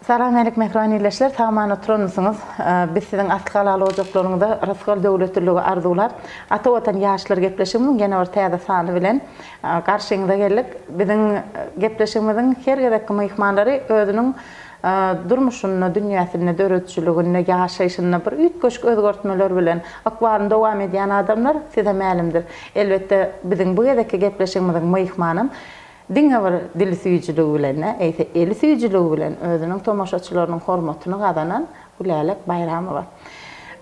Salam älik mähriban ildeşler, sag-aman oturanmysyňyz? Biz siziň asly halal ojaklaryňyzda rysgal-döwletliligi arzuwlap, Ata Watan ýaşlar gepleşigimiziň ýene bir täze sany bilen garşyňyza geldik. Biziň gepleşigimiziň her gezekki myhmanlary özüniň durmuşynda, dünýäsinde, döredijiliginde, ýaşaýşynda bir üýtgeşik özgertmeler bilen ykbalyny dowam edýän adamlar size mälimdir. Elbetde, biziň bu gezekki gepleşigimiziň myhmanam diňe bir dili süýjüligi bilen däl, eýse eli süýjüligi bilen özüniň tomaşaçylarynyň hormatyny gazanan Gülälek Baýramowa.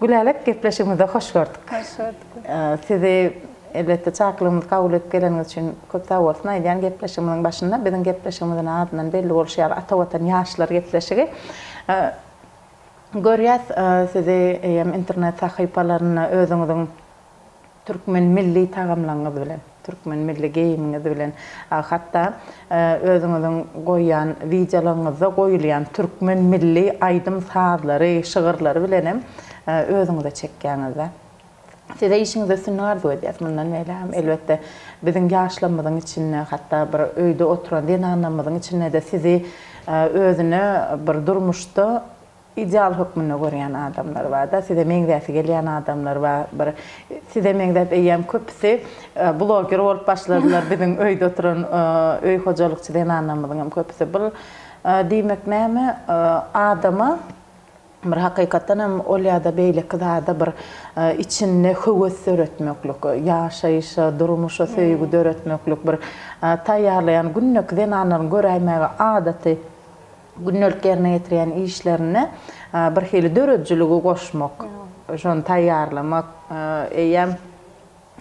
Gülälek, gepleşigimizde hoş gördük. Hoş gördük. Sizi Elbetde çakylygymyzy kabul edip geleniňiz üçin köp sag bolsun aýdýan gepleşigimiziň başynda biziň gepleşigimiziň adyndan belli bolşy ýaly Ata Watan ýaşlar gepleşigi. Görýäs sizi eýýäm internet sahypalarynda özüňiziň türkmen milli tagamlaryňyz bilen, türkmen milli geýimiňiz bilen, hatda özüňiziň goýýan wideolaryňyzda goýulýan türkmen milli aýdym-sazlary, şygyrlary bilenem özüňize çekýäňiz-de. Size işiňizde üstünlik arzuw edýäs. Mundan beýlägem elbetde biziň ýaşlarymyzyň içinde, hatda bir öýde oturan zenanlarymyzyň içinde-de sizi özüne bir durmuşda ideal hökmünde görýän adamlar bar-da, size meňzäsi gelýän adamlar bar. Bir size meňzäp eýýäm köpüsi bloger bolup başladylar biziň öýde oturan öý hojalykçy zenanlarymyzyň hem köpüsi. Bu diýmek näme, adama Bir hakykatdan hem ol ýa-da beýleki zada bir içinde höwes döretmeklik, ýaşaýşa, durmuşa söýgi döretmeklik bir taýýarlaýan gündeki zenanlaryň göräýmäge adaty gündelik ýerine ýetirýän işlerine bir hili döredijiligi goşmak, şony taýýarlamak eýýäm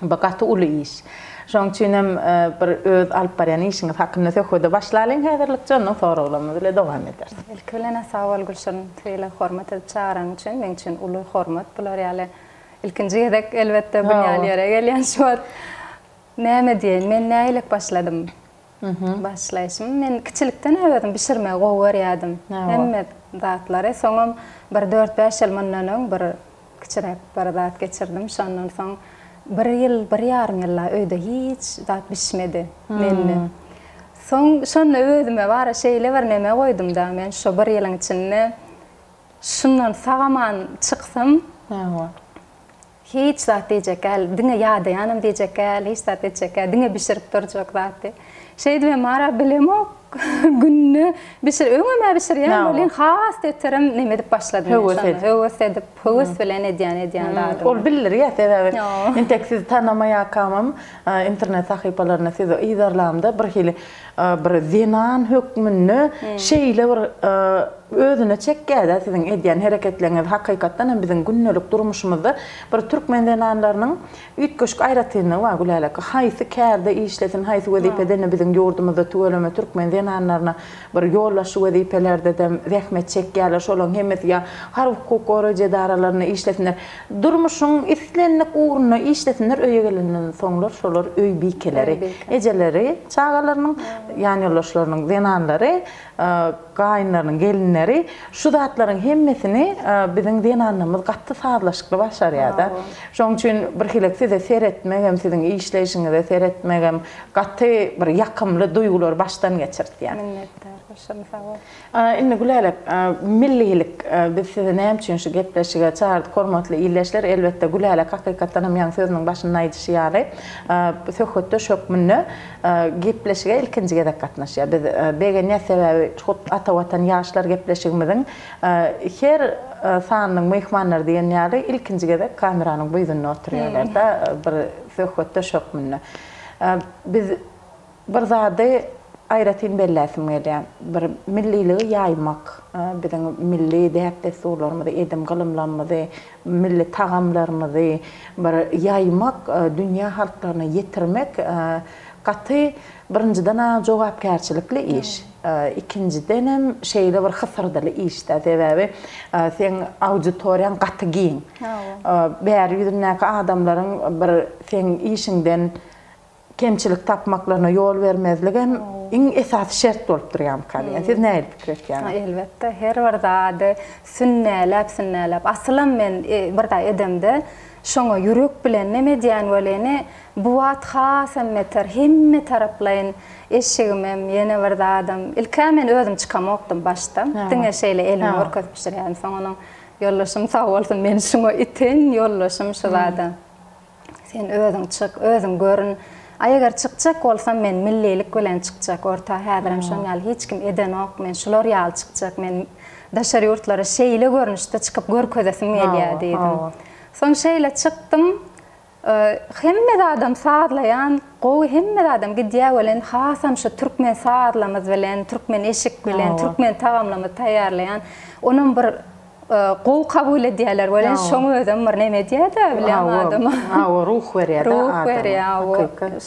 Bu gaty uly iş. Şonuň üçin hem bir öz alyp barýan işiňiz hakynda söhbede başlalyň häzirlikçe, ondan soraglarymyz bile dowam ederis. Ilki bilen-ä sag bol Gülşirin, şeýle hormat edip çagyranyň üçin. Meň üçin uly hormat bular ýaly. Ilkinji gezek elbetde bu ýaly ýere gelýän şu wagt. Näme diýeýin, men nähilek başladym? Başlaýşym, men kiçilikden-ä özüm bişirmegi gowy görýärdim. Hemme zatlary. Soňam bir dört-bäş ýyl mundan öň bir Kiçiräk bir zat geçirdim. Şondan soň bir ýyl, bir ýarym ýyl-a öýde hiç zat bişmedi mende. Soň şonda özüme bara şeýle bir neme goýdum-da, men şo bir ýylyň içinde şundan sag-aman çyksam, hiç zat diýjek däl, diňe ýadaýanam diýjek däl, hiç zat etjek däl, diňe bişirip durjak zat diýip. Şeýdibem bara bilemok. Günde bişir, öňem-ä bişirýän welin has beterem neme edip başladym. Höwes edip. Höwes edip, höwes bilen edýän edýän zadymy. Ol bildirýär sebäbi entek sizi tanamaýarkamam internet sahypalarynda sizi yzarlamda bir hili bir zenan hökmünde şeýle bir özüne çekýär-de siziň edýän hereketleriňiz hakykatdan hem biziň gündelik durmuşymyzda bir türkmen zenanlarynyň Üýtgeşik aýratynlygy bar Gülälek. Haýsy kärde işlesin, haýsy wezipede-de biziň ýurdumyzda tüweleme türkmen zenanlaryna bir ýolbaşçy wezipelerde-de zähmet çekýärler. Şolaryň hemmesi ýa harby hukuk goraýjy edaralarynda işlesinler, durmuşyň islendik ugrunda işlesinler, öýe gelenden soňlar şolar öý bikeleri, ejeleri, çagalarynyň, ýanýoldaşlarynyň zenanlary Gaýynlarynyň gelinleri şu zatlaryň hemmesini biziň zenanlarymyz gaty sazlaşykly başarýarda. Şonuň üçin birhili size seretmegem, siziň işleýşiňize seretmegem gaty bir ýakymly duýgulary başdan geçirtýär. Minnetdar, hoşam sag bol. Indi Gülälek, millilik biz sizi näme üçin şu gepleşige çagyrdyk hormatly ildeşler, elbetde Gülälek hakykatdan hem ýaňy sözüniň başynda aýdyşy ýaly söhbetdeş hökmünde Gepleşige ilkinji gezek gatnaşýar. Biz begenýäs sebäbi hut Ata Watan ýaşlar gepleşigimiziň her sanynyň myhmanlary diýen ýaly ilkinji gezek kameranyň bu ýüzünde oturýarlar-da bir söhbetdeş hökmünde. Biz bir zady aýratyn belläsim gelýär. Bir milliligi ýaýmak, biziň milli däp-dessurlarymyzy, edim-gylymlarymyzy, milli tagamlarymyzy bir ýaýmak, dünýä halklaryna ýetirmek gaty birinjiden-ä jogapkärçilikli iş, ikinjidenem şeýle bir hysyrdyly iş-dä, sebäbi seň auditoriýaň gaty giň. Bäri ýüzündäki adamlaryň bir seň işiňden Kemçilik tapmaklaryna ýol bermezligem iň esasy şert bolup durýarmyka diýýän. Siz nähili pikir etýäňiz? Elbetde, her bir zady sünnäläp-sünnäläp, asylam men bir zat edemde, Şoňa ýürek bilen neme edýän welini, bu wagt hasam beter hemme taraplaýyn eşigimem, ýene bir zadam. Ilk-ä men özüm çykamokdym başda. Diňe şeýle elimi görkezip bişirýärdim. Soň onuň ýoldaşym sag bolsun, meni şuňa iten ýoldaşym şu zada. Sen özüň çyk, özüň görün. A eger çykjak bolsam men millilik bilen çykjak orta häzirem şon ýaly hiç kim edenok men şular ýaly çykjak men daşary ýurtlara şeýle görnüşde çykyp görkezesim gelýär diýdim. Soň şeýle çykdym. Hemme zadam sazlaýan gowy hemme zadam gidýär welin hasam şu türkmen sazlamyz bilen türkmen eşik bilen türkmen tagamlamyzy taýýarlaýan onam bir gowy kabul edýärler welin şoň özem bir neme edýär-de bilýän adama. Hawa, ruh berýär-de adama. Ruh berýär, hawa.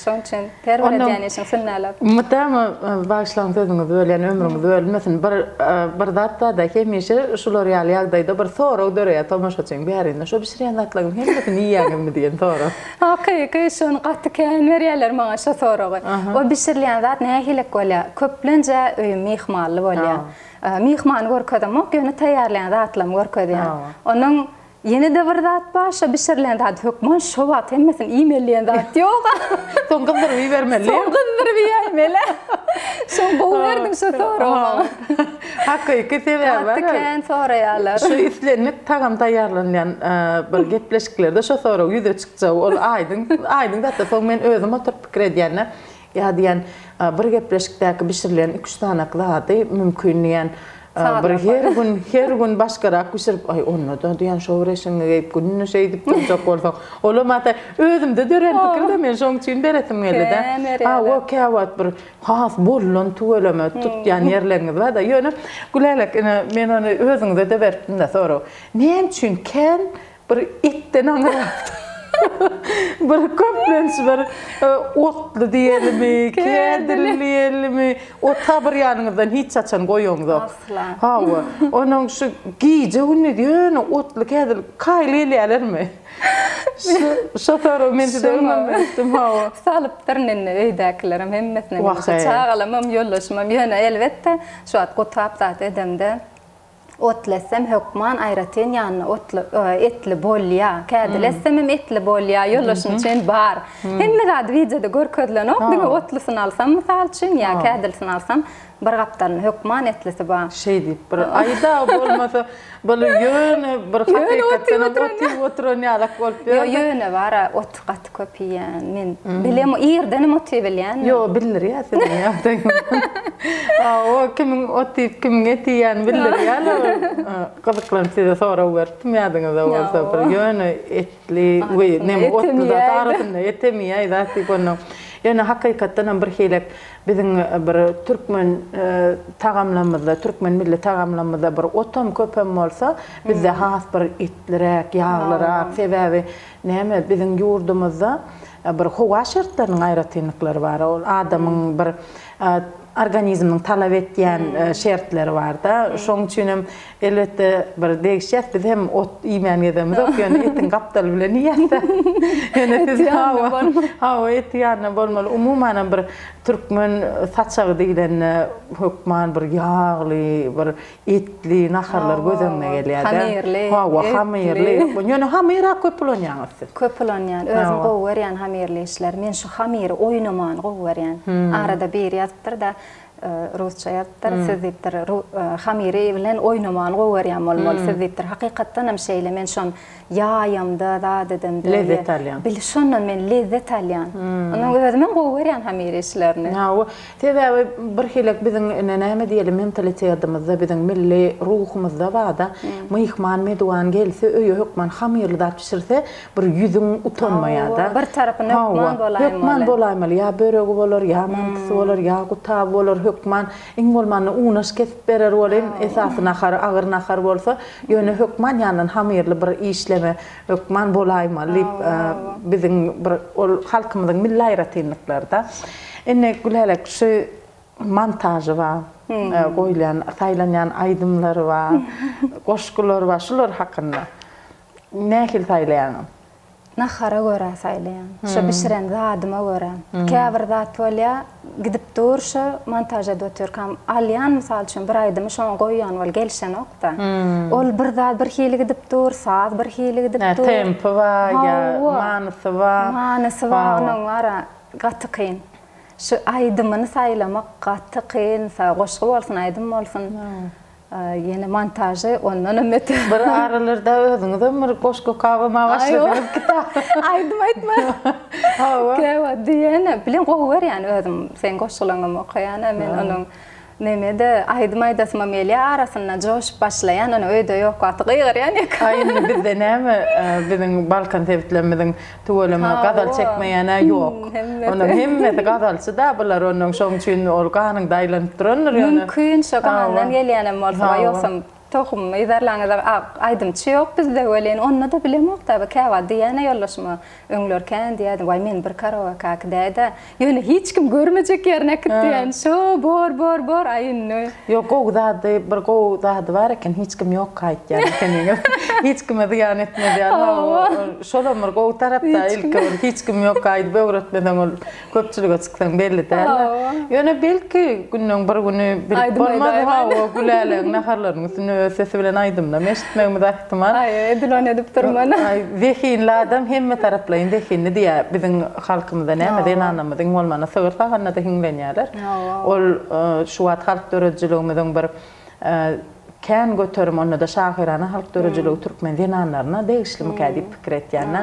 Şoň üçin her bir edýän işiň sünnälap. Mydama bagyşlaň sözüňizi bölýän ömrüňiz bölünmesin. Bir bir zat bar-da hemişe şular ýaly ýagdaýda bir sorag döreýär tomaşaçyň bärinde. Şo bişirýän zatlaryň hemmesini iýýäňizmi diýen sorag. Hakyky şony gaty kän berýärler maňa şo soragy. O bişirilýän zat nähilek bolýar? Köplenç-ä öýüm myhmanly bolýar. Myhmany görkezemok, ýöne taýýarlaýan zatlarymy görkezýän. Onuň ýene-de bir zat bar, şo bişirilen zady hökman şo wagt hemmesini iýmeli diýen zat ýok. Soň gyzdyryp iýibermeli. Soň gyzdyryp iýäýmeli. Şoň gowy berdiň şo soragy maňa. Hakyky sebäbi bar. Gaty kän soraýarlar. Şu islendik tagam taýýarlanýan bir gepleşiklerde şo sorag ýüze çykjagy ol aýdyň, aýdyň zatda. Soň men özüm oturyp pikir edýän-de, Ýa diýen, bir gepleşikdäki bişirilen iki-üç sanak zady mümkin diýen, bir her gün, her gün başgarak bişirip, aý, onda-da diýen, şo bir eşigiňi geýip, günde şeýdip durjak bolsaň, olam ata, özümde dörän pikir-de, men şoň üçin beresim geldi-de. Hawa, käwagt bir has bollan tüweleme tutýan ýerleriňiz bar-da. Ýöne, Gülälek, ine, men ony özüňize-de beripdim-de sorag. Näme üçin kän Bir etden aňyrak bir köplenç bir otly diýelimi, kädili diýelimi, ota bir ýanyňyzdan hiç haçan goýaňzok. Asla. Hawa. Onuň şu gije-gündiz ýöne otly kädili kaýyl gelýärlermi? Şu şo soragy men size öňem beripdim, hawa. Salypdyryn indi öýdäkilerem hemmesine. Çagalamam, ýoldaşymam ýöne elbetde şu wagt gutap zat edemde Otly etsem hökman aýratyn ýanyna otly etli bolýa. Kädili etsemem etli bolýa. Ýoldaşym üçin bar. Hemme zady wideoda görkezilenok. Diňe otlusyny alsam mysal üçin ýa kädilisini alsam bir gapdalynda hökman etlisi bar. Şeý diýip bir aýda bolmasa bul ýöne bir hakykatdanam ot iýip oturan ýalak bolup ýör. Ýok ýöne bara ot gaty köp iýýän. Men bilem irdenem ot iýibilýän. Ýok bildirýär siziň ýagdaýyňyzdan. Hawa kimiň ot iýip kimiň et iýýäni bildirýär. Gyzyklanyp size sorag beripdim ýadyňyzda bolsa bir ýöne etli we neme otly zat arasynda etem iýäý zat diýip ondan. Ýöne hakykatdanam bir hilek biziň bir türkmen tagamlarymyzda türkmen milli tagamlarymyzda bir otam köpem bolsa bizde has bir etliräk ýaglyrak sebäbi Näme, biziň ýurdumyzda bir howa şertleriniň aýratynlyklary bar. Ol adamyň bir organizminiň talap etýän şertleri bar-da. Şonuň üçin hem, elbetde, bir degişýäs. Biz hem ot iýmän gezemizok, ýöne etiň gapdaly bilen iýýäs-dä. Ýöne siz hawa, hawa, eti ýanynda bolmaly. Umuman hem bir türkmen saçagy diýlende hökman bir ýagly, bir Etli naharlar göz öňüne gelýär-dä. Hamyrly. Hawa, hamyrly. Ýöne hamyr-a köp ulanýaňyz siz. Köp ulanýan. Özüm gowy görýän hamyrly işleri. Men şu hamyry oýnamany gowy görýän. Arada biri ýazypdyr-da, rusça ýazypdyr, siz diýipdir, hamyry bilen oýnamany gowy görýän bolmaly siz diýipdir. Hakykatdan hem şeýle, men şony ýaýamda, zat edemde. Lezzet alýaň. Bil, şondan men lezzet alýan. Ondan özümem gowy görýän hamyr işlerini. Hawa, Sebäbi birhilek biziň ine näme diýeli mentalitetymyzda biziň milli ruhumyzda barda myhman meduwan gelse öýe hökman hamyrly zat bişirse bir ýüzüň utanmaýada. Bir tarapyna hökman bolaýmaly. Hökman bolaýmaly ýa böregi bolar ýa mantysy bolar ýa gutaby bolar hökman iň bolmanda unaş kesip berer welin esasy nahary agyr nahar bolsa ýöne hökman ýanyndan hamyrly bir işleme hökman bolaýmaly diýip biziň bir ol halkymyzyň milli aýratynlyklaryda. Indi Gülälek şu montažy bar, goýulýan, saýlanýan aýdymlary bar, goşgulary bar, şular hakynda nähili saýlaýaňyz? Nahara görä saýlaýan. Şo bişiren zadyma görä. Käbir zat bolýa, gidip dur şo montaž edip otyrkam alýan mysal üçin bir aýdymy şoňa goýýan bol gelşenokda. Ol bir zat bir hili gidip dur, saz bir hili gidip dur. Tempi bar ýa manysy bar. Manysy bar onuň bara gaty kyn. Şu aýdymyny saýlamak gaty kyn, goşgy bolsun aýdym bolsun. Ýene montažy ondanam beter. Bir aralarda özüňizem bir goşgy okabam-a başladyňyz kitap. Aýdym aýtma. Hawa. Käwagt diýýän-ä, bilen gowy görýän özüm seň goşgulaňam okaýan-a men onuň neme-de aýdym aýdasymam gelýär arasynda joşup başlaýan ony öýde ýok wagty gygyrýan ýeke. Aý indi bizde näme biziň Balkan sebitlerimiziň Tüweleme gazal çekmeýän-ä ýok. Onuň hemmesi gazalçy-da bular onuň şoň üçin ol ganyňda aýlanyp durandyr ýöne. Mümkin şo gandan gelýänem bolsa ýogsam tohum yzarlaňyza aýdymçy ýok bizde welin onda-da bilemok-da käwagt diýýän-ä ýoldaşyma öňler kän diýýärdim waý men bir karaoke äkidäý-dä Ýöne hiç kim görmejek ýerine äkit diýen. Şo bor bor bor aý indi. Ýok gowy zady bir gowy zady bar eken hiç kim ýokka aýtýan ekeniňiz. Hiç kime zyýan etmez ýaly. Hawa. Şolam bir gowy tarapda ilki bir hiç kim ýokka aýdyp öwretmeseň ol köpçülige çyksaň belli däl. Hawa. Ýöne belki günüň bir güni bilip bolmaz. Hawa Gülälegiň naharlarynyň üstünde öz sesi bilen aýdymynam eşitmegimiz ähtimal. Aý edil ony edip durman. Aý zehinli adam hemme taraplaýyn zehinli diýýär biziň halkymyzda näme zenanlarymyz iň bolmanda sygyr saganda-da hiňlenýärler. Ol şu wagt halk döredijiligimiziň bir kän göterim onda-da şahyrana halk döredijiligi türkmen zenanlaryna degişlimikä diýip pikir etýän-de.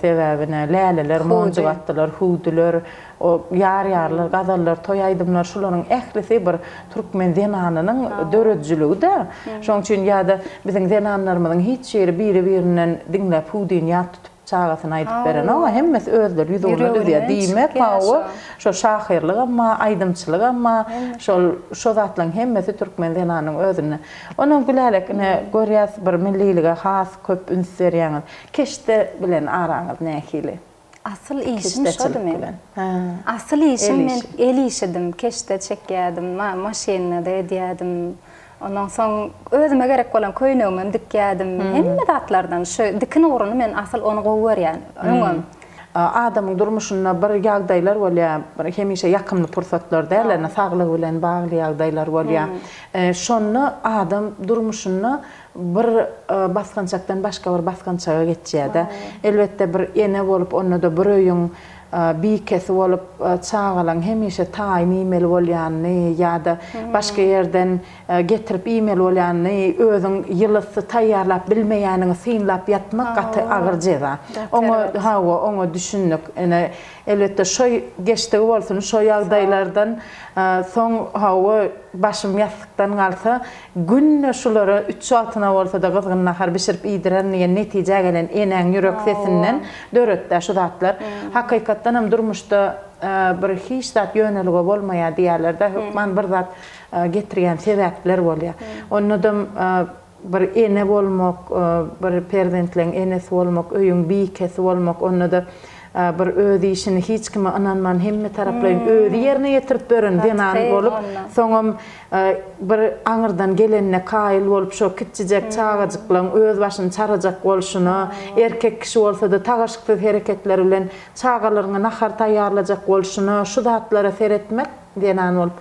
Sebäbi ine läleler, monjugatdylar, hüwdüler, o ýar-ýarlar, gazallar, toý aýdymlar şularyň ählisi bir türkmen zenanynyň döredijiligi-de. Şonuň üçin ýa-da biziň zenanlarymyzyň hiç biri biri-birinden diňläp hüwdüni ýat tutup Çagasyna aýdyp berenok-a, hemmesi özleri ýüzügine düzýär. Diýmek, hawa, şo şahyrlygam bar, aýdymçylygam bar, şol, şo zatlaryň hemmesi türkmen zenanynyň özünde. Onam Gülälek, ine, görýäs, bir millilige has köp üns berýäňiz. Keşde bilen araňyz nähili? Asyl işim şody Keşdeçilik meň. bilen. Hä. Asyl işim El men işi. el işidim. Keşde çekýärdim, maşynda-da edýärdim. Ondan soň özüme gerek bolan köýnegimem dikýärdim. Hemme zatlardan şu dikin ugruny men asyl ony gowy görýän öňem. Adamyň durmuşynda bir ýagdaýlar bolýar, bir hemişe ýakymly pursatlar däl, ýöne saglygy bilen bagly ýagdaýlar bolýar. Şonda adam durmuşynda bir basgançakdan başga bir basgançaga geçýär-de. Elbetde bir ene bolup, onda-da bir öýüň bikesi bolup, çagalaň hemişe taýyn iýmeli bolýanyny ýa-da başga ýerden getirip iýmeli bolýanyny, özüň ýylysy taýýarlap bilmeýäniňi synlap ýatmak gaty agyr jeza. Oňa, hawa, oňa düşündik. Ine, elbetde, şo geçdigi bolsun, şo ýagdaýlardan soň, hawa, başym ýassykdan galsa, Günde şulara üç wagtyna bolsa-da gyzgyn nahar bişirip iýdirerin diýen netijä gelen enäň ýürek sesinden döretdä şu zatlar. Hakykatdan hem durmuşda bir hiç zat ýönelige bolmaýar diýýärler-de, hökman bir zat getirýän sebäpler bolýar. Ondadam bir ene bolmak, bir perzentleň enesi bolmak, öýüň bikesi bolmak, onda-da bir öz işini hiç kime ynanman hemme taraplaýyn özi ýerine ýetirip beren zenan bolup, soňam Bir aňyrdan gelenine kaýyl bolup şo kiçijek çagajyklaň öz başyny çarajak bolşuna, erkek kişi bolsa-da tagaşyksyz hereketleri bilen çagalaryňa nahar taýýarlajak bolşuna, şu zatlara seretmek zenan bolup,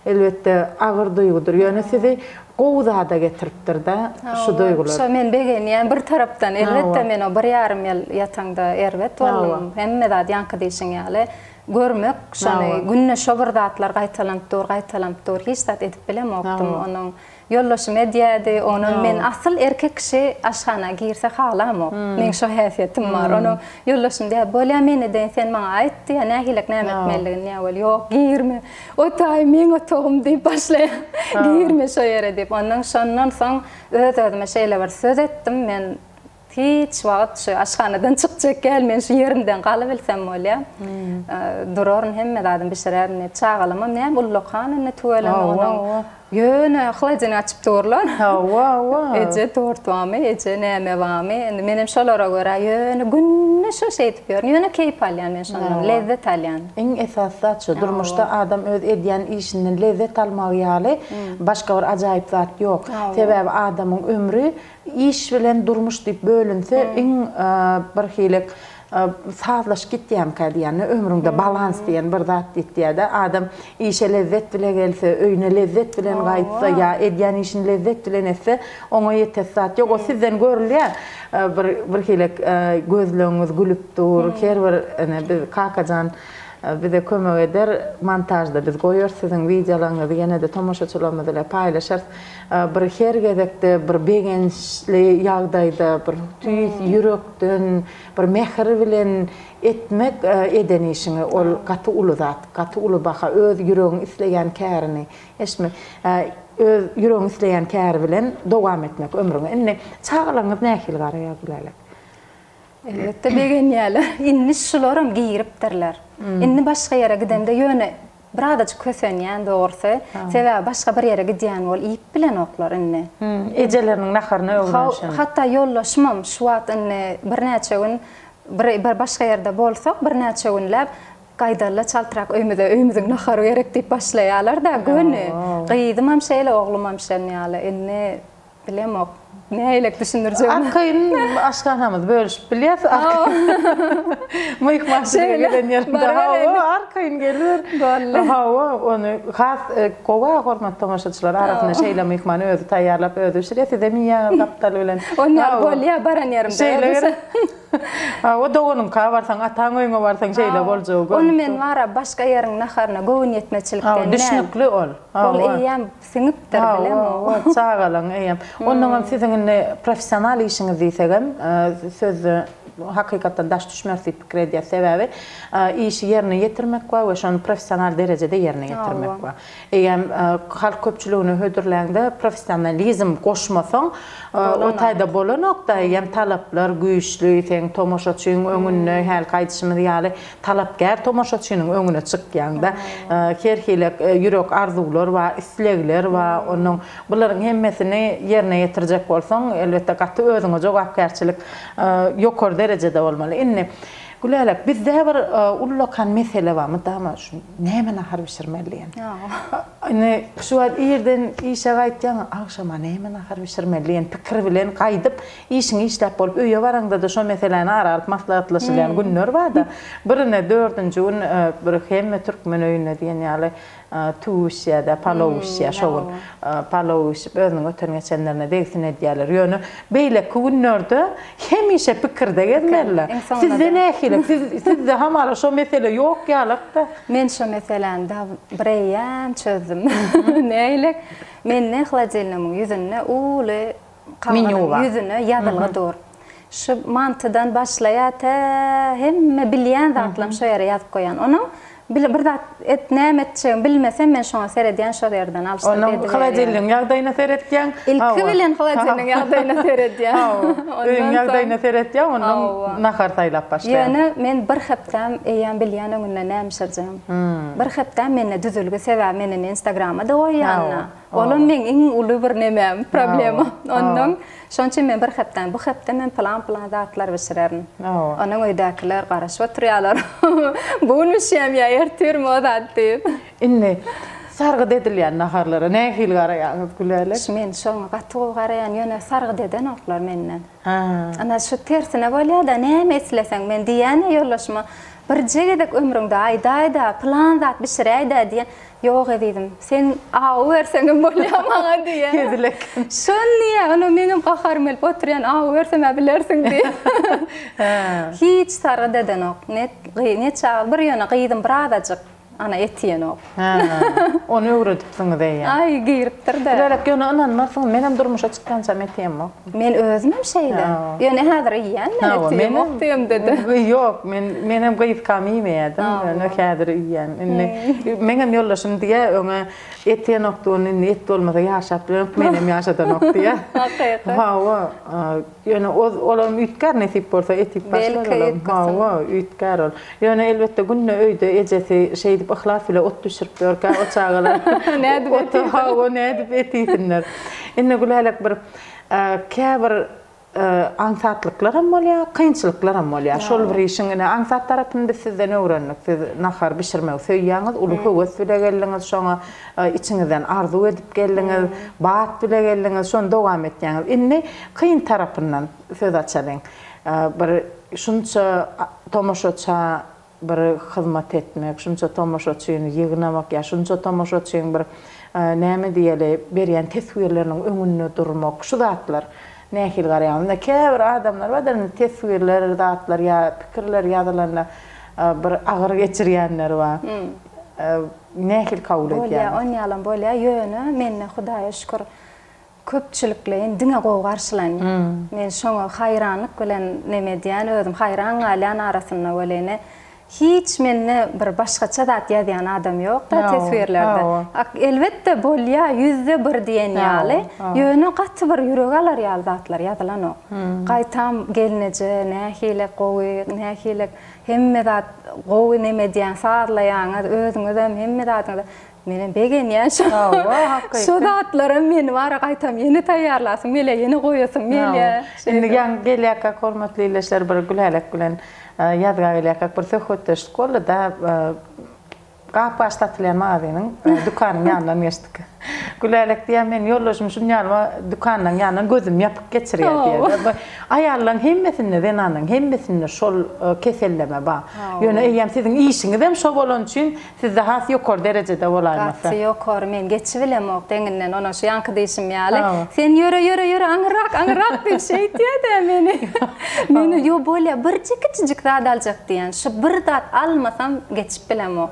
elbetde, agyr duýgudyr. Ýöne sizi gowy zada getiripdir-dä şu duýgular. Şo men begenýän bir tarapdan. Elbetde men o bir ýarym ýyl ýataňda erbet boldum. Hemme zat ýaňky diýşiň ýaly. Görmek şony günde şo bir zatlar gaýtalanyp dur, gaýtalanyp dur. Hiç zat edip bilemokdym. Onuň ýoldaşym edýärdi. Onam men asyl erkek kişi aşhana girse halamok. Meň şo häsiýetim bar. Onuň ýoldaşym diýýär, bolýa men edeýin, sen maňa aýt diýýär, nähilek näme etmelidigini diýýär. Weli ýok, girme. O taý meň otagym diýip başlaýar. Girme şo ýere diýip. Ondan şondan soň öz-özüme şeýle bir söz etdim. Men Hiç wagt şu aşhanadan çykjak däl, men şu ýerimden galybilsem bolýa. Duraryn, hemme zadyny bişirerin diýip. Çagalamam näme ullakan indi tüweleme onuň. Ýöne holodilnik açyp durlar. Hawa, hawa. Eje tort barmy, eje näme barmy? Indi menem şolara görä ýöne günde şo şeýdip ýörün. Ýöne keýp alýan men şondan, lezzet alýan. Iň esasy zat şu, durmuşda adam öz edýän işinden lezzet almagy ýaly başga bir ajaýyp zat ýok. Sebäbi adamyň ömri Iş bilen durmuş diýip bölünse iň bir hili. Sazlaşyk ýitýämikä diýýän-de, ömrüňde balans diýen bir zat ýitýär-de. Adam işe lezzet bile gelse, öýüne lezzet bilen gaýtsa ýa edýän işini lezzet bilen etse, oňa ýetesi zat ýok. O sizden görülýär. Bir birhili gözlegiňiz gülüp dur. Her bir ine biz Kakajan bize kömek eder. Montažda biz goýarys siziň wideolaryňyzy ýene-de tomaşaçylarymyz bilen paýlaşarys. Bir her gezekde bir begençli ýagdaýda bir tüýs ýürekden Bir mähir bilen etmek eden işiňi ol gaty uly zat, gaty uly baha, öz ýüregiň isleýän kärini eşitmek, öz ýüregiň isleýän käri bilen dowam etmek ömrüňi. Indi çagalaryňyz nähili garaýar Gülälek? Elbetde begenýärler. Indi şularam giripdirler. Indi başga ýere gidemde ýöne Birazajyk kösenýän dogrusy. Sebäbi başga bir ýere gidýän bol iýip bilenoklar indi. Ejeleriniň naharyna öwrenişen. Hatda ýoldaşymam şu wagt indi birnäçe gün bir başga ýerde bolsak birnäçe günläp gaýdalla çaltrak öýümize öýümiziň nahary gerek diýip başlaýalarda göni. Gyzymam şeýle oglumam şen ýaly indi Bilemok. Nähilek düşündirjegimi. Arkaýyn aşhanamyzy bölüşip bilýäs. Myhmançylyga gelen ýerinde hawa, arkaýyn geliber. Boldy. Hawa, ony has gowy hormatly tomaşaçylar arasynda şeýle myhman özi taýýarlap, özi bişirýär. Sizem iýýäňiz gapdaly bilen. Onýa bolýa baran ýerimde. Şeýle gerek. Hawa, doganyňka barsaň, ataň öýüňe barsaň şeýle boljagy görnüp dur. Ony men wara başga ýeriň naharyna göwün ýetmezçilikden däl. Düşnükli ol. Ol eýýäm Siňipdir bilemok. Hawa, çagalaň eýýäm. Onnoňam siziň indi professional işiňiz diýsegem, sözde hakykatdan daş düşmeris diýip pikir edýäs. Sebäbi işi ýerine ýetirmek bar we şony professional derejede ýerine ýetirmek bar. Eýýäm halk köpçüligine hödürläňde professionalizm goşmasaň, o taýda bolanok-da, eýýäm talaplar güýçli, seň tomaşaçyň öňünde hälki aýdyşymyz ýaly Talapkär tomaşaçynyň öňüne çykýaňda, her hili ýürek arzuwlar bar, islegler bar. Onuň bularyň hemmesini ýerine ýetirjek bolsaň, elbetde gaty özüňe jogapkärçilik ýokary derejede bolmaly. Indi, Gülälek, bizde bir ullakan mesele bar, mydama şu näme nahar bişirmeli diýen. Indi şu wagt irden işe gaýtýaň, agşama näme nahar bişirmeli diýen pikir bilen gaýdyp, Işiňi işläp bolup öýe baraňda-da şo meseläni ara alyp maslahatlaşylýan günler bar-da. Bir ine dördünji gün bir hemme türkmen öýünde diýen ýaly tüwi bişýär-de, palaw bişýär şo gün. Palaw bişip özüniň öten-geçenlerine degsin edýärler. Ýöne beýleki günlerde hemişe pikirde gezmeliler. Sizde nähili? Siz sizde hamala şo mesele ýok ýalak-da. Men şo meseläni bireýýäm çözdüm. Nähili? Mende holodilnigimiň ýüzünde uly Menýu bar. Ýüzüne ýazylgy dur. Şu mantydan başlaýar tä hemme bilýän zatlarymy şo ýere ýazyp goýýan. Onuň bir zat et näme etjegimi bilmesem men şoňa seredýän şol ýerden alşdyryp ediberýän. Onuň holodilnigiň ýagdaýyna seretýäň. Ilki bilen holodilnigiň ýagdaýyna seredýän. Öýüň ýagdaýyna seretýäň ondan nahar saýlap başlaýaň. Ýöne men bir hepdäm eýýäm bilýän öňünden näme bişirjegimi. Bir hepdäm mende düzülgi sebäbi men indi instagrama-da goýýan-da. Olam meň iň uly bir nemem, problemam. Ondan şonuň üçin men bir hepdäni, bu hepde men pylan-pylan zatlar bişirerin. Ondan öýdäkiler garaşyp oturýarlar. Bu gün bişýärmi ýa ertirmi o zat diýip. Indi sargyt edilýän naharlara nähili garaýaňyz Gülälek? Men şoňa gaty gowy garaýan, ýöne sargyt edenoklar menden. Ana şu tersine bolýar-da, näme isleseň, men diýýän-ä ýoldaşyma, birje gezek ömrüňde aýdaý-da, pylan zat bişiräý-dä diýýän. Ýok ezizim, sen awy berseňem bolýar maňa diýýär. Hezil eken. Şony diýýär, onda meňem gaharym gelip oturýan, awy bersem-ä bilersiň diýip. Hiç sargyt edenok. Ne ne çaga, bir ýöne gyzym birazajyk ana et iýenok. Ony öwredipsiňiz eýýäm. Aý, giripdir-dä. Bilerek ýöne ynanmarsyňyz, menem durmuşa çykýançam et iýemok. Men özümem şeýle. Ýöne häzir iýýän men eti iýemok diýemde-de. Ýok, men menem gyzkam iýmeýärdim, ýöne häzir iýýän. Indi meňem ýoldaşym diýýär, öňe et iýenokdy, ony indi et bolmasa ýaşap bilenok, menem ýaşadanok diýýär. Hakyky. Hawa, ýöne olam üýtgär nesip bolsa et iýip başlar olam. Hawa, üýtgär ol. Ýöne elbetde günde öýde ejesi şeýdip yhlas bile ot bişirip ýörkä o çagalar nädip et iýsinler. Hawa, nädip et iýsinler. Indi Gülälek bir käbir aňsatlyklaram bolýar, kynçylyklaram bolýar. Şol bir işiň ine aňsat tarapyny biz sizden öwrendik. Siz nahar bişirmegi söýýäňiz, uly höwes bile geldiňiz şoňa, içiňizden arzuw edip geldiňiz, bat bile geldiňiz, şony dowam etýäňiz. Indi kyn tarapyndan söz açalyň. Bir şunça. tomaşaça bir hyzmat etmek, şunça tomaşaçyny ýygnamak ýa şunça tomaşaçyň bir näme diýeli berýän teswirleriniň öňünde durmak, şu zatlar nähili garaýaňyz? Indi käbir adamlar bardyr, indi teswirler, zatlar ýa pikirler ýazylanda bir agyr geçirýänler bar. Nähili kabul Bolýa, edýäňiz? onýalam bolýa, ýöne mende Hudaýa şükür köpçülikleýin diňe gowy garşylanýar. Men şoňa haýranlyk bilen neme edýän, özüm haýran galýan arasynda welin, hiç mende bir başgaça zat ýazýan adam ýok-da teswirlerde. Elbetde bolýa, 1% diýen ýaly, ýöne gaty bir ýürek alar ýaly zatlar ýazylanok. Gaýtam gelneje nähili gowy, nähili hemme zat gowy neme edýäň, sazlaýaňyz, özüňizem hemme zadyňyz. Menem begenýän şo. Hawa, hakyky. Şo zatlaram meni bara gaýtam ýene taýýarlasym gelýär, ýene goýasym gelýär. Indi ýaňy gelýärkäk hormatly ildeşler bir Gülälek bilen ýazga gelýärkäk bir söhbetdeşlik boldy-da, gap-gaç satylýan magazynyň, dükanyň ýanyndan geçdik. Gülälek diýýär, men ýoldaşym şuny ýaly dükanyň ýanyndan gözüm ýapyk geçirýär diýýär. Aýallaryň hemmesinde, zenanlaryň hemmesinde şol keselleme bar. Ýöne eýýäm siziň işiňizem şo bolany üçin Sizde has ýokary derejede bolaýmasa. Gaty ýokary men geçibilemok deňinden onam şu ýaňky diýşim ýaly sen ýöre ýöre ýöre aňyrrak aňyrrak diýip şeýtýädä meni meni ýo bolýa birje kiçijik zat aljak diýýän şu bir zat almasam geçip bilemok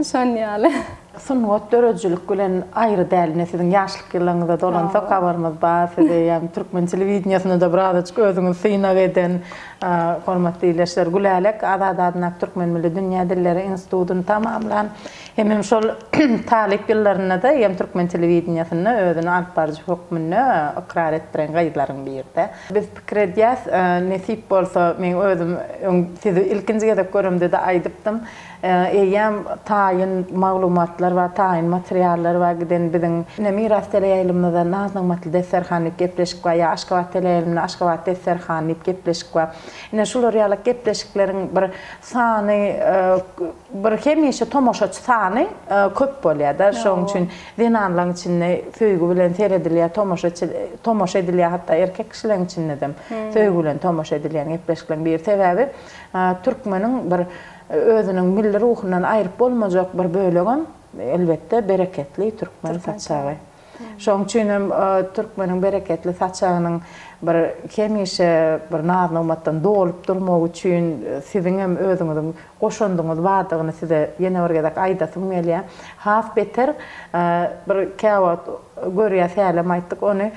şon ýaly. Sungat döredijilik bilen aýry däl ine siziň ýaşlyk ýyllaryňyza dolansak habarymyz bar sizi ýagny türkmen telewideniýesinde-de birazajyk özüňizi synag eden Hormatly ildeşler, Gülälek Azady adyndaky Türkmen milli dünýä dilleri institutyny tamamlan hemem şol talyp ýyllarynda-da hem türkmen telewideniýesinde özüni alyp baryjy hökmünde ykrar etdiren gyzlaryň biride. Biz pikir edýäs, nesip bolsa, meň özüm öň sizi ilkinji gezek göremde-de aýdypdym, Eýýäm taýyn maglumatlar bar, taýyn materiallar bar giden biziň. Ine, Miras teleýaýlymynda Naz-nygmatly desterhan diýip gepleşik bar, ýa Aşgabat teleýaýlymynda Aşgabat desterhany diýip gepleşik bar. Ine, şular ýaly gepleşikleriň bir sany, bir hemişe tomaşaçy sany köp bolýar-da. Şonuň üçin zenanlaryň içinde söýgi bilen seredilýär, tomaşa tomaşa edilýär, hatda erkek kişileriň içinde-dem söýgi bilen tomaşa edilýän gepleşikleriň biri. Sebäbi türkmeniň bir Özüniň milli ruhundan aýryp bolmajak bir bölegem, elbetde, bereketli türkmen saçagy. Şonuň üçin hem türkmeniň bereketli saçagynyň bir hemişe bir naz-nygmatdan dolup durmagy üçin siziň hem özüňiziň goşandyňyz bardygyny size ýene bir gezek aýdasym gelýär. Has beter bir käwagt görýäs, hälem aýtdyk ony,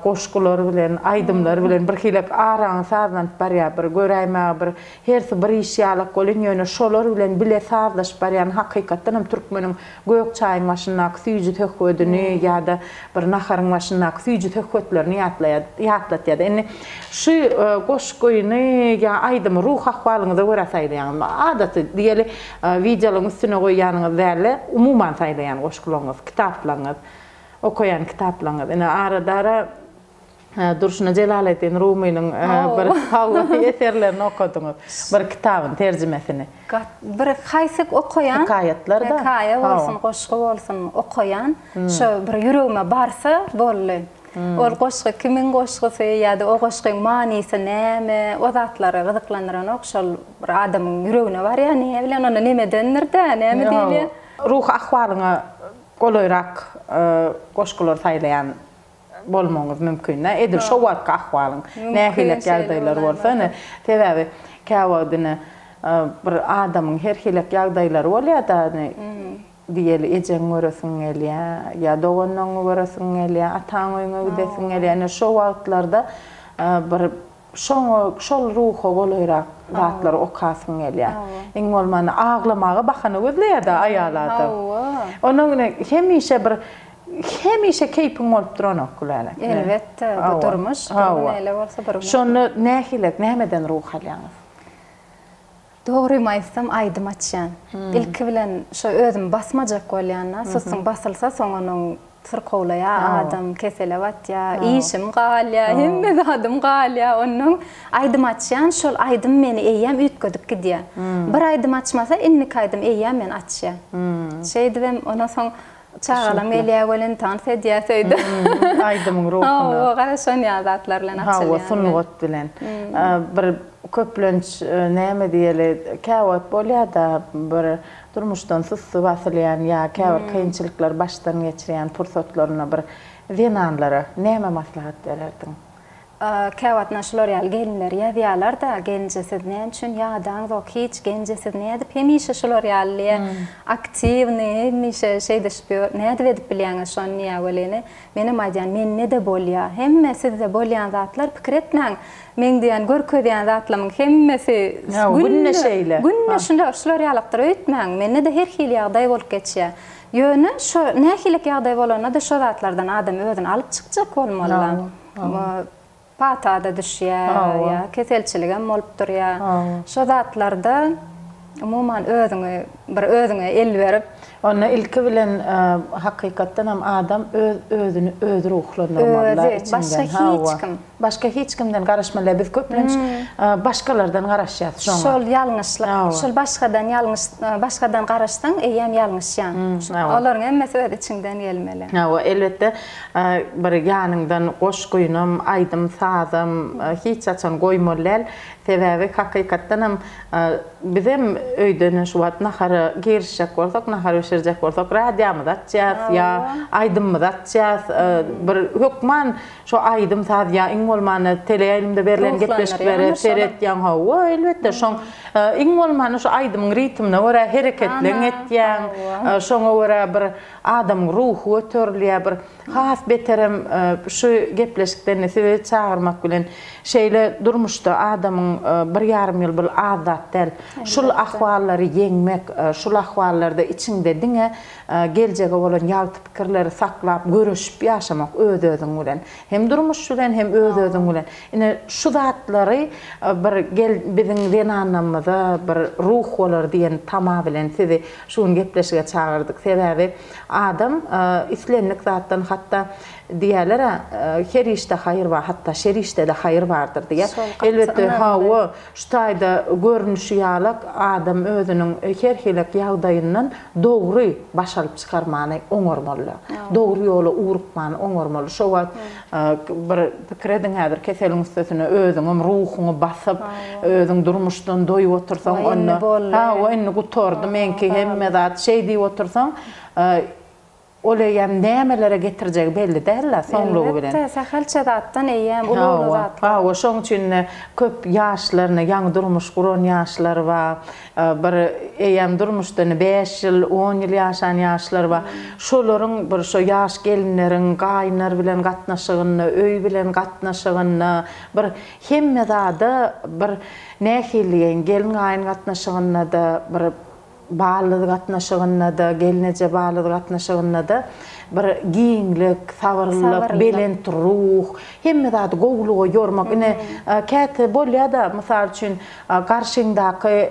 goşgular bilen, aýdymlar bilen birhilek araňyz sazlanyp barýar, bir göräýmäge bir Hersi bir iş ýalak welin, ýöne şolar bilen bile sazlaşyp barýan hakykatdan hem türkmeniň gök çaýyň başyndaky süýji söhbedini ýa-da bir naharyň başyndaky süýji söhbetlerini ýatlaýar, ýatlatýar-da. Indi şu goşgyny ýa aýdymy ruh ahwalyňyza görä saýlaýaňyzmy? Adaty, diýeli, wideolaryň üstüne goýýanyňyz däl-de, umuman saýlaýan goşgularyňyz, kitaplaryňyz, okaýan kitaplaryňyz. Ine, arada-ara Durşuna Jelaleddin Rumynyň bir hawa eserlerini okadyňyz. Bir kitabyny, terjimesini. Bir haýsy okaýan. Hekaýatlar-da. Hekaýa bolsun, goşgy bolsun okaýan. Şo bir ýüregime barsa boldy. Ol goşgy kimiň goşgusy ýa-da o goşgyň manysy näme, o zatlary gyzyklandyranok. Şol bir adamyň ýüregine barýar, näme bilen onda nemedendir-dä, näme diýilýär. Ruhy ahwalyňa golaýrak goşgulary saýlaýan bolmagyňyz mümkin-dä. Edil şo wagtky ahwalyň nähilek ýagdaýlar bolsa ine, sebäbi käwagt ine bir adamyň her hilek ýagdaýlary bolýar-da, ine diýeli ejeňi göresiň gelýär, ýa doganlaryňy göresiň gelýär, ataň öýüňe gidesiň gelýär. Ine şo wagtlarda bir Şoňa, şol ruha golaýrak zatlary okasyň gelýär. Iň bolmanda aglamaga bahana gözleýär-dä aýal adam. Hawa. Onuň ine hemişe bir hemişe keýpiň bolup duranok Gülälek. Elbetde, bu durmuş, bir gün eýle bolsa, bir gün. Şonda nähili, nämeden ruh alýaňyz? Dogrymy aýtsam aýdym açýan. Ilki bilen şo özümi basmajak bolýan-da. Sustuň basylsa soň onuň syrkawlaýar adam, kesele batýar, işim galýar, hemme zadym galýar. Onnoň aýdym açýan, şol aýdym meni eýýäm üýtgedip gidýär. Bir aýdym açmasa indiki aýdym eýýäm meni açýar. Şeýdibem ondan soň Çagalam gelýär welin tans edýäs öýde. Aýdymyň ruhuna. Hawa, garaşan ýaly zatlar bilen açylýar. Hawa, sungat bilen. Bir. Köplenç näme diýeli, käwagt bolýar-da, bir durmuşdan sussy basylýan ýa käbir kynçylyklary başdan geçirýän pursatlarynda bir zenanlara näme maslahat bererdiň? Käwagt ynha şular ýaly gelinler ýazýarlar-da, Gelinje siz näme üçin ýadaňzok hiç, gelinje siz nädip hemişe şular ýaly diýýär, aktiwnyý, hemişe şeýdişip ýör, nädip edip bilýäňiz şony diýýär welini, Menem aýdýan, mende-de bolýa. Hemme sizde bolýan zatlar pikir etmäň. Meň diýýän görkezýän zatlamyň hemmesi günde şeýle. Günde şular şular ýalakdyr öýtmäň. Mende-de her hili ýagdaý bolup geçýär. Ýöne şo nähilek ýagdaý bolanda-da şo zatlardan adam özüni alyp çykjak bolmaly. Pata-da düşýär, ýa keselçiligem bolup durýar. Şo zatlarda umuman özüňi bir özüňe el berip. Onda ilki bilen hakykatdan hem adam öz özüni özi ruhlandyrmaly. Özi, başga hiç kim. Başga hiç kimden garaşmaly däl. Biz köplenç başgalardan garaşýas şoňa. Şol ýalňyşlyk. Şol başgadan ýalňyş, başgadan garaşsaň eýýäm ýalňyşýaň. Olaryň hemmesi öz içiňden gelmeli. Hawa, elbetde. Bir ýanyňdan goşgynam, aýdym-sazam hiç haçan goýmaly däl. Sebäbi hakykatdanam bizem öýde şu wagt nahara girişjek bolsak, nahar bişirjek bolsak radiomyzy açýas ýa aýdymymyzy açýas. Bir hökman şo aýdym-saz ýa iň bolmanda teleýaýlymda berlen gepleşiklere seretýäň. Hawa, elbetde şoň iň bolmanda şo aýdymyň ritmine görä hereketleň etýäň. Şoňa görä bir Adamyň ruhy göterilýär bir has beterem şu gepleşikden sizi çagyrmak bilen şeýle durmuşda adamyň bir ýarym ýyl bul az zat däl şul ahwallary ýeňmek şul ahwallarda içiňde diňe geljege bolan ýagty pikirleri saklap göreşip ýaşamak öz özüň bilen hem durmuş bilen hem öz özüň bilen ine şu zatlary bir gel biziň zenanlarymyza bir ruh bolar diýen tama bilen sizi Şu gün gepleşige çagyrdyk. Sebäbi adam islendik zatdan hatda diýýärler-ä, her işde haýyr bar, hatda şer işde-de haýyr bardyr diýýär. Elbetde, hawa, şu taýda görnüşi ýalak adam özüniň her hilek ýagdaýyndan dogry baş alyp çykarmany oňarmaly. Dogry ýola ugrukmany oňarmaly. Şo wagt Bir pikir ediň häzir keseliň üstesine özüňem ruhuňy basyp, özüň durmuşdan doýup otursaň onda, hawa indi gutardy meňki hemme zat şeý diýip otursaň, ol eýýäm nämelere getirjegi belli däl-de soňlugy bilen. Elbetde, sähelçe zatdan eýýäm uly-uly zatlar. Hawa, şoň üçin-de köp ýaşlar ine ýaňy durmuş guran ýaşlar bar. Bir eýýäm durmuşda indi bäş ýyl, on ýyl ýaşan ýaşlar bar. Şolaryň bir şo ýaş gelinleriň gaýynlar bilen gatnaşygynda, öý bilen gatnaşygynda bir hemme zada bir nähili diýeýin, gelin-gaýyn gatnaşygynda-da, bir baldyz gatnaşygynda-da, gelneje baldyz gatnaşygynda-da bir giňlik, sabyrlylyk, belent ruh, hemme zady gowulyga ýormak. Ine, käte bolýar-da, mysal üçin, Garşyňdaky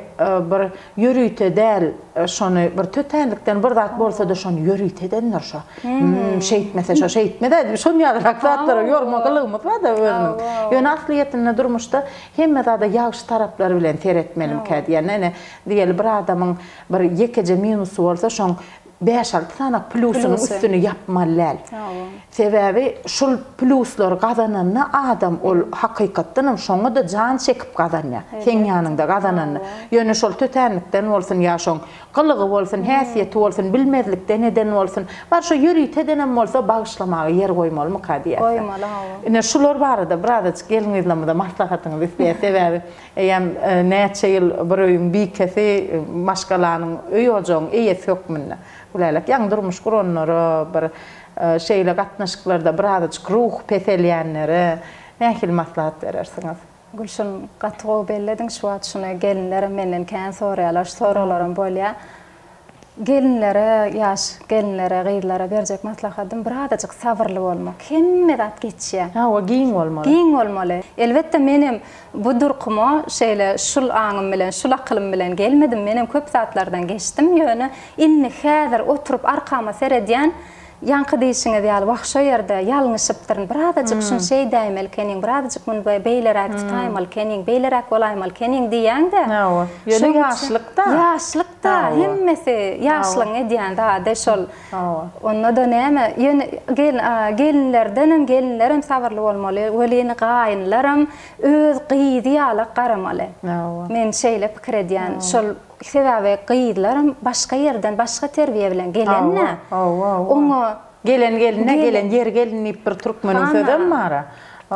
bir ýörite däl, şony bir tötänlikden bir zat bolsa-da şony ýörite edendir şo. Hüm, şeýtmese şo şeýtmez-ä diýip, şon ýalyrak zatlara ýorma gylygymyz bar-da özümiziň. Ýöne aslyýetinde durmuşda hemme zada ýagşy taraplary bilen seretmelimikä diýýän. Ine, diýeli bir adamyň bir ýekeje minusy bolsa, şoň Bäş-alty sany plýusynyň üstüni ýapmaly däl. Sebäbi şul plýuslary gazananda adam ol hakykatdanam şoňa-da jan çekip gazanýar. Seň ýanyňda gazananda. Ýöne şol tötänlikden bolsun ýa şoň gylygy bolsun, häsiýeti bolsun, bilmezlikden eden bolsun, bar şo ýörite edenem bolsa bagyşlamaga ýer goýmalymyka diýýäs. Goýmaly hawa. Ine şular barada birazajyk gelin-gyzlarymyza maslahatyňyzy isleýäs. Sebäbi Eýýäm näçe ýyl bir öýüň bikesi, maşgalanyň, öý-ojagyň eýesi hökmünde. Gülälek ýaňy durmuş guranlara, bir şeýle gatnaşyklarda birazajyk ruhy peselýänlere nähili maslahat berersiňiz? Gülşirin, gaty gowy bellediň şu wagt şuny gelinlerem menden kän soraýarlar, şu soraglaram bolýar. Gelinlere, ýaş gelinlere, gyzlara berjek maslahatym birazajyk sabyrly bolmak. Hemme zat geçýär. Hawa, giň bolmaly. Giň bolmaly. Elbetde menem bu durkuma şeýle şul aňym bilen, şul akylym bilen gelmedim. Menem köp zatlardan geçdim. Ýöne indi häzir oturyp arkama seredýän, ýaňky diýşiňiz ýaly, wah şo ýerde ýalňyşypdyryn, birazajyk şuny şeýdäýmeli ekeniň, birazajyk muny beýleräk tutaýmaly ekeniň, beýleräk bolaýmaly ekeniň diýýäň-de. Hawa. Ýöne ýaşlyk-da. Ýaşlyk. Ýaşlykda hemmesi ýaşlygyň edýän zady şol. Onda-da näme, ýöne gelinlerdenem gelinlerem sabyrly bolmaly, welin gaýynlaram öz gyzy ýalak garamaly. Men şeýle pikir edýän. Şol sebäbi gyzlaram başga ýerden, başga terbiýe bilen gelende, oňa Gelen geline, gelen ýer gelin diýip bir türkmeniň sözem bar-a.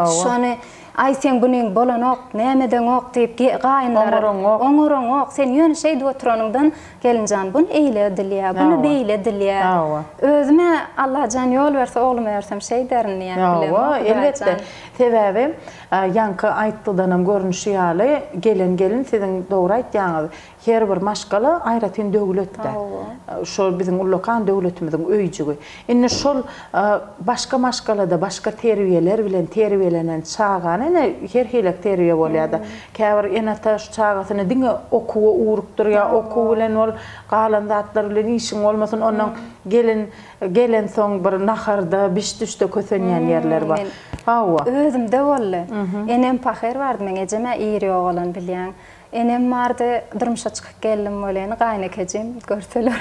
Şony, aý seň günüň bolanok, näme edeňok diýip gaýynlar. Oňaraňok. Oňaraňok. Sen ýöne şeýdip oturanyňdan gelinjan buny eýle edilýä, buny beýle edilýä. Özüm-ä Allajan ýol berse ogluma bersem şeýderin diýýän bilemok. Hawa, elbetde. Sebäbi ýaňky aýtdydanam görnüşi ýaly, gelen gelin siziň dogry aýtýaňyz, Her bir maşgala aýratyn döwlet-dä. Şol biziň ullakan döwletimiziň öýjügi. Indi şol başga maşgalada başga terbiýeler bilen terbiýelenen çagany ine her hilek terbiýe bolýar-da. Käbir ene-ata şu çagasyny diňe okuwa ugrukdyrýar, okuw bilen bol, galan zatlar bilen işiň bolmasyn, onnoň gelin gelensoň bir naharda, biş-düşde kösenýän ýerleri bar. Hawa. Özümde boldy. Enem pahyr bardy, meň ejem-ä ir ýogalan bilýäň. Enem bardy, durmuşa çykyp geldim welin, gaýynekejim görseler,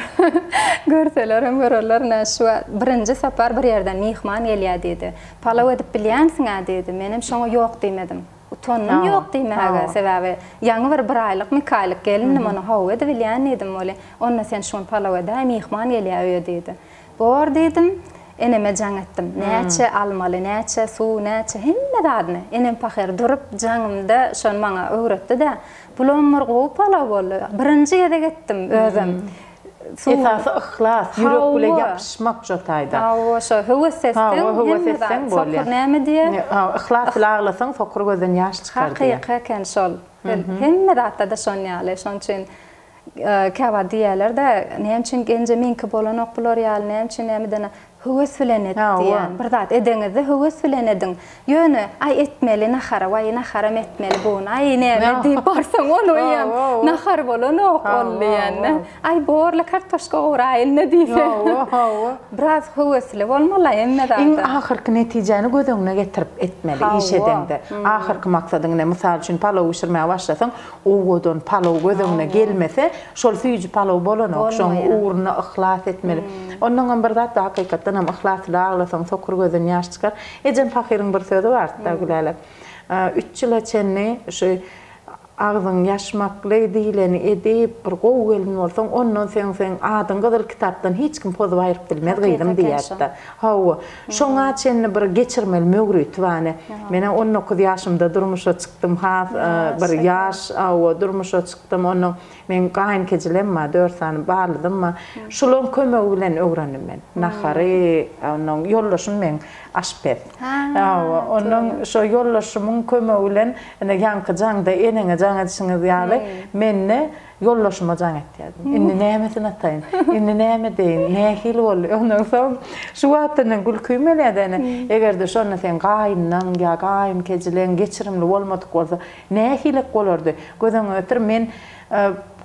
görselerem görerler, ine şu wagt birinji sapar bir ýerden myhman gelýär diýdi. Palaw edip bilýänsiň-ä diýdi. Menem şoňa ýok diýmedim. Utandym ýok diýmäge, sebäbi ýaňy bir bir aýlykmy, iki aýlyk gelindim, ony hawa edibilýän diýdim welin, onda sen şu gün palaw edäý, myhman gelýär öýe diýdi. Bor diýdim. Eneme jaň etdim. Näçe almaly, näçe suw, näçe hemme zadyny. Enem pahyr durup jaňymda şony maňa öwretdi-de. Bulam bir gowy palaw boldy. Birinji gezek etdim özem. Esasy yhlas, ýürek bile ýapyşmak şo taýda. Hawa, şo höwes etseň, hemme zat. Sokur näme diýýär? Yhlas bile aglasaň, sokur gözden ýaş çykar diýýär. Hakyky eken şol. Hemme zatda-da şon ýaly. Şonuň üçin Käwagt diýýärler-de, näme üçin genje meňki bolanok bular ýaly, näme üçin nämeden höwes bilen et diýýän. Bir zat edeňizde höwes bilen ediň. Ýöne, aý etmeli nahara, waý naharam etmeli bu gün, aý näme diýip barsaň ony öýem nahar bolanok ol diýende. Aý borla kartoşka gowraýyn-da diýseň. Biraz höwesli bolmaly hemme zada. Iň ahyrky netijäni göz öňüne getirip etmeli iş edeňde. Ahyrky maksadyň ine, mysal üçin palaw bişirmäge başlasaň, Owadan palaw göz öňüne gelmese, şol süýji palaw bolanok. Şoň ugrunda yhlas etmeli. Onnoňam bir zat-da, hakykatdanam yhlas ile aglasaň, sokur gözden ýaş çykar. Ejem pahyryň bir sözi bardy-da, Gülälek. Üç ýyla çenli şu agzyň ýaşmakly diýleni edip, bir gowy gelin bolsaň, ondan soň seň adyň gyzyl kitapdan hiç kim pozup aýryp bilmez gyzym diýerdi-de. Hawa. Şoňa çenli bir geçirmeli möwriti bar. Men-ä 19 ýaşymda durmuşa çykdym, has bir ýaş, hawa, durmuşa çykdym. Onnoň meň gaýynkejilem bar, dört sany balydym bar. Şularyň kömegi bilen öwrendim men. Nahary, onnoň ýoldaşym meň aşpez. Hawa, onnoň şo ýoldaşymyň kömegi bilen, ine, ýaňky jaňda eneňe jaň edişiňiz ýaly, mende Ýoldaşyma jaň etýärdim. Indi nämesini ataýyn? Indi näme edeýin? Nähili boldy? Ondan soň şu wagtda men gülküm gelýär-de, ene, eger-de şonda seň gaýynlaň ýa gaýynkejileň geçirimli bolmadyk bolsa, nähilek bolardy? Göz öňüňe getir, men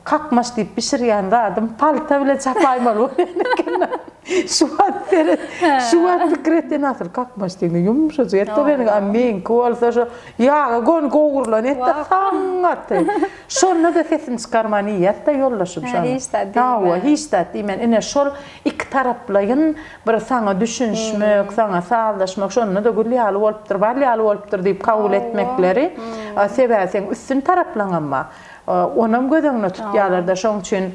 kakmaç diýip bişirýän zadym palta bilen çapaýmaly bolýan eken. Şu wagt seret, şu wagt pikir etýän asyl kakmaç diýende ýumşajyk et-de meniň, a meňki bolsa şo ýaga göni gowrulan et-de saňňarty. Şonda-da sesini çykarman iýýäs-de ýoldaşym şony. Hiç zat diýmän. Hawa, hiç zat diýmän. Ine, şol ikitaraplaýyn bir saňa düşünişmek, saňa sazlaşmak, şonda-da gül ýaly bolupdyr, bal ýaly bolupdyr diýip kabul etmekleri, sebäbi seň üstün taraplaňam bar. Onam göz öňüne tutýarlar-da. Şoň üçin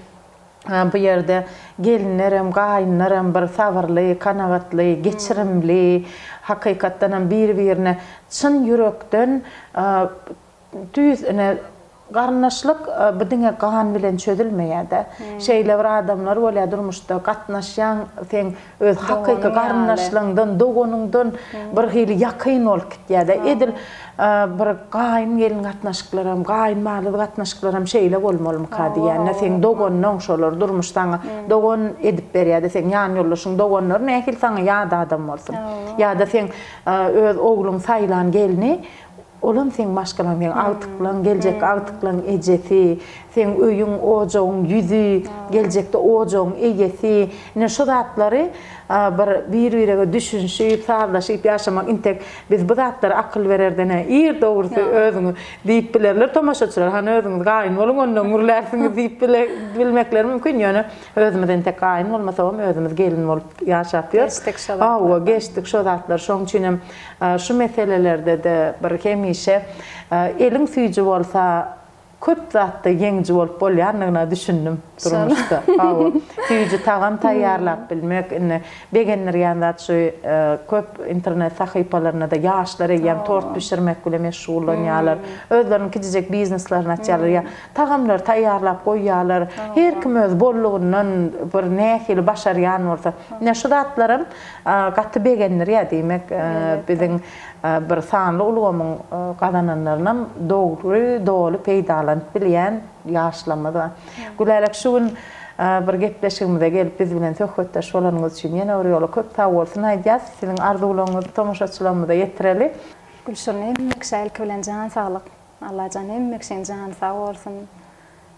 bu ýerde gelinlerem, gaýynlaram bir sabyrly, kanagatly, geçirimli, hakykatdanam bir-birine çyn ýürekden Tüýs ine, garyndaşlyk bu diňe gan bilen çözülmeýär-de. Şeýle bir adamlar bolýar durmuşda, gatnaşýaň seň öz hakyky garyndaşlaňdan, doganyňdan bir hili ýakyn bolup gitýär-de. Edil bir gaýyn-gelin gatnaşyklaram, gaýyn-balyz gatnaşyklaram şeýle bolmalymyka diýýän-de. Seň doganyň şolar, durmuş saňa dogan edip berýär-de, seň ýanýoldaşyň doganlary nähili saňa ýat adam bolsun. Ýa-da seň öz ogluň saýlan gelni Olam seň maşgalaň, seň agtyklaň, geljekki agtyklaň ejesi. Seň öýüň, ojagyň ýüzi, geljekde ojagyň eýesi. Ine şu zatlary bir bir-birege düşünişip, sazlaşyp ýaşamak intek biz bu zatlara akyl bererden-ä ir dogrusy özüňiz diýip bilerler tomaşaçylar. Hany özüňiz gaýyn boluň ondan gürlärsiňiz diýip bilmekleri mümkin. Ýöne özümiz entek gaýyn bolmasagam özümiz gelin bolup ýaşap ýörüs. Geçdik şo zatlardan. Hawa, geçdik şo zatlary. Şoň üçinem şu meselelerde-de bir hemişe eliň süýji bolsa Köp zatda ýeňiji bolup bolýandygyna düşündim durmuşda. Hawa. Süýji tagam taýýarlap bilmek, indi begendirýän zat şu köp internet sahypalarynda-da ýaşlar eýýäm tort bişirmek bilen meşgullanýarlar. Özleriniň kiçijek bizneslerini açýarlar ýa tagamlary taýýarlap goýýarlar. Her kim öz bollugyndan bir nähili başarýan bolsa. Ine şu zatlaram gaty begendirýär diýmek biziň Bir sanly ulgamyň gazananlarynam dogry, doly peýdalanyp bilýän ýaşlarymyz bar. Gülälek şu gün bir gepleşigimize gelip biz bilen söhbetdeş bolanyňyz üçin ýene bir ýola köp sagbolsun aýdýas. Siziň arzuwlaryňyzy tomaşaçylarymyza ýetireli. Gülşirin hemme kişä ilki bilen jan saglyk. Allajan hemme kişiň jany sag bolsun.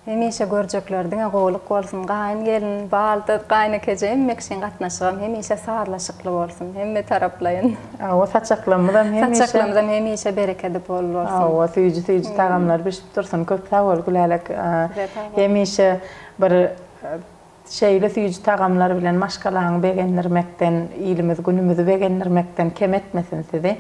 Hemişe görjekleri diňe gowulyk bolsun gaýyn gelin baldyz gaýynekeje hemme kişiň gatnaşygam hemişe sazlaşykly bolsun hemme taraplaýyn. Hawa saçaklarymyzam hemişe. Saçaklarymyzam hemişe berekedi bol bolsun. Hawa süýji süýji tagamlar bişip dursun köp sag bol Gülälek hemişe bir Şeýle süýji tagamlar bilen maşgalaňy begendirmekden, ilimizi, günümizi begendirmekden kem etmesin sizi.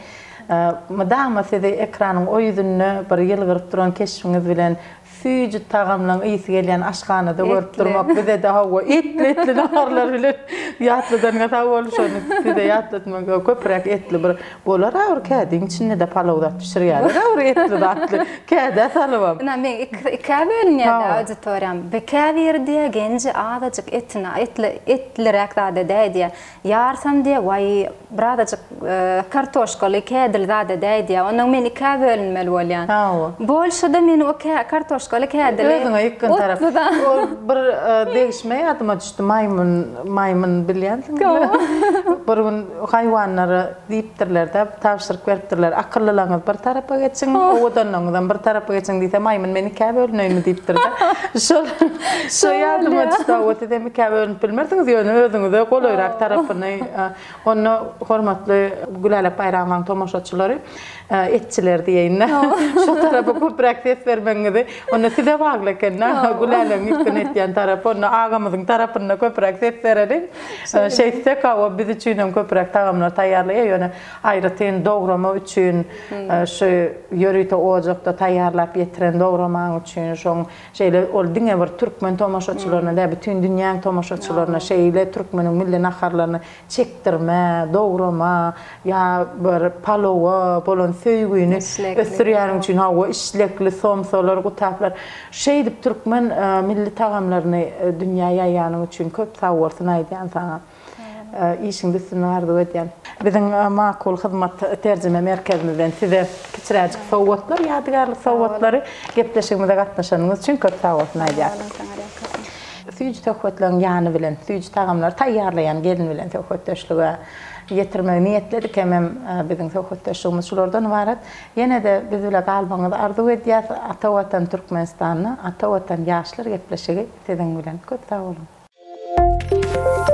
Mydama sizi ekranyň o ýüzünde bir ýylgyryp duran keşbiňiz bilen süýji tagamlaň ysy gelýän aşhanada görüp durmak bize-de hawa, etli-etli naharlar bilen ýatladanyňa sag bol, şony size ýatlatmak köpräk etli bir bolar-a bir kädiň içinde-de palaw zat bişirýärler-ä bir etli zatly. Kädä salybam. Ynha meň ikä bölünýär-dä auditoriýam. Be käbiri diýýär genji azajyk etini etli etliräk zat edäý diýýär. Ýarsam diýýär waý birazajyk kartoşkaly kädili zat edäý diýýär. Onnoň men ikä bölünmeli bolýan. Hawa. Bolşa-da meni o kartoşkaly kädili Özüňe ýykgyn tarap. otly zat. Ol bir degişme ýadyma düşdi. Maýmyn maýmyn bilýänsiň. Bir gün haýwanlara Diýipdirler-de, tabşyryk beripdirler, Akyllylaryňyz bir tarapa geçiň, owadanlaryňyzam bir tarapa geçiň diýse, maýmyn men ikä bölüneýinmi diýipdir-de. Şol şo ýadyma düşdi, hawa, sizem ikä bölünip bilmersiňiz, ýöne özüňize golaýrak tarapyny Onda hormatly Gülälek Baýramowanyň tomaşaçylary, etçiler diýeýin-dä, şo tarapa köpräk ses bermegiňizi, onda size bagly eken-dä, Gülälegiň üstüni etýän tarapy, onda agamyzyň tarapynda köpräk ses bereliň. Şeýtsek hawa biz üçin hem köpräk tagamlar taýýarlaýar, ýöne aýratyn dograma üçin şu ýörite ojakda taýýarlap ýetiren dogramaň üçin şoň şeýle ol diňe bir türkmen tomaşaçylaryna däl, bütin dünýäň tomaşaçylaryna şeýle türkmeniň milli naharlaryny çekdirme, dograma ýa bir palowa bolan söýgüni ösdürýäniň üçin hawa işlekli somsalar, gutaplar Şeýdip türkmen milli tagamlaryny dünýä ýaýýanyň üçin köp sagbolsun aýdýan saňa. Işiňde üstünlik arzuw edýän. Biziň Makul hyzmat terjime merkezimizden size kiçiräjik sowgatlar, ýadygärlik sowgatlary. Gepleşigimize gatnaşanyňyz üçin köp sagbolsun aýdýas. Süýji söhbetleriň ýany bilen süýji tagamlary taýýarlaýan gelin bilen söhbetdeşlige ýetirmegi niýetledik hemem biziň söhbetdeşligimiz şulardan ybarat. Ýene-de biz bile galmagyňyzy arzuw edýäs. Ata Watan Türkmenistanda Ata Watan ýaşlar gepleşigi siziň bilen. Köp sag boluň.